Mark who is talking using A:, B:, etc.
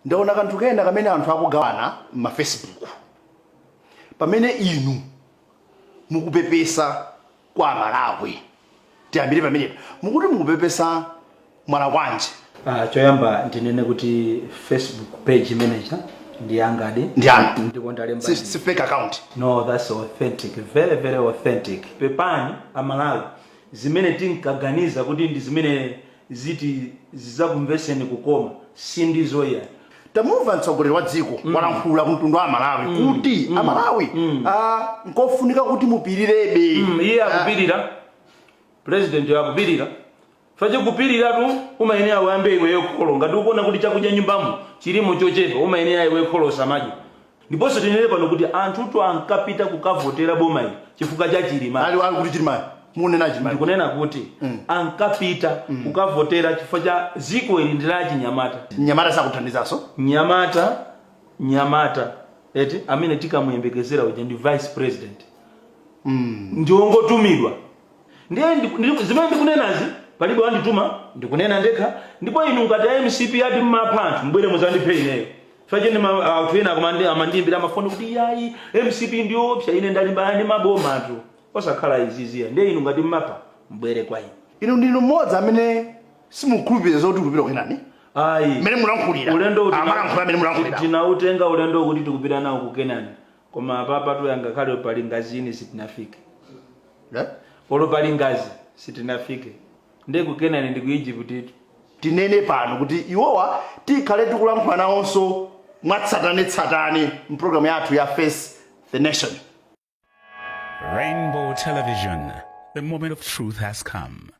A: Ndaona kanthu kena kamene anthu akugawana m'ma Facebook pamene inu mukupepesa kwa Amalawi. Tiyambire pamenepa, mukuti mukupepesa mwalakwanji?
B: Choyamba ndinene kuti Facebook page manager ndi yangadi.
A: Ndi yanu?
B: Ndipo ndalemba.
A: Si fake account?
B: No, that's authentic, very very authentic. Pepani Amalawi, zimene tinkaganiza kuti ndi zimene ziti zizakumveseni kukoma sindizo iya.
A: Tamumva mtsogoleri wa dziko walankhula ku mtundu wa Amalawi kuti Amalawi, nkofunika kuti mupirirebe.
B: Iye akupirira, president akupirira. Fache kupiriratu umayenera uyambe iweyo kholo. Ngati ukuona kuti chakudya nyumbamo chilimo chochepa, umayenera iwe kholo usamadye. Ndiponso tinene pano kuti anthutu ankapita kukavotera boma ili chifukwa cha Chilima.
A: Ali kuti Chilimayo? Munena Chilimayo?
B: Ndikunena kuti ankapita kukavotera chifukwa cha ziko ili ndi la chinyamata.
A: Mnyamata sakuthandizanso.
B: Nyamata eti amene tikamuyembekezera uja ndi vice president, ndiwongotumidwa. Ndiye zimene ndikunenazi palibe wandituma, ndikunena ndekha. Ndipo inu ngati a MCP ati mmapha anthu, mbwere muzandiphe ineyo. Fache ndi anthu ena amandiyimbira amafoni kuti yayi, MCP ndiyoopsa. Ine ndalimbana ndi maboma anthu osakhala iziziya. Ndiye inu ngati mmapha, mbwere kwa ine.
A: Inu ndinu mmodzi amene simukhulupirira zoti kupita kenani?
B: Ayi.
A: Mmene mulankhulira.
B: Ulendo uti
A: Amalankhula amene mulankhulira.
B: Tinautenga ulendo kuti tikupita nawo ku Kenani, koma apapa tuyangakhale pali ngazini sitinafike.
A: Eh?
B: Olo pali ngazi sitinafike, ndiye ku Kenani ndi ku Egypt itu.
A: Tinene pano kuti iwowa tikhale tikulankhula nawonso mwatsatanetsatane mpulogalamu yathu ya Face the Nation.
C: Rainbow Television. The moment of truth has come.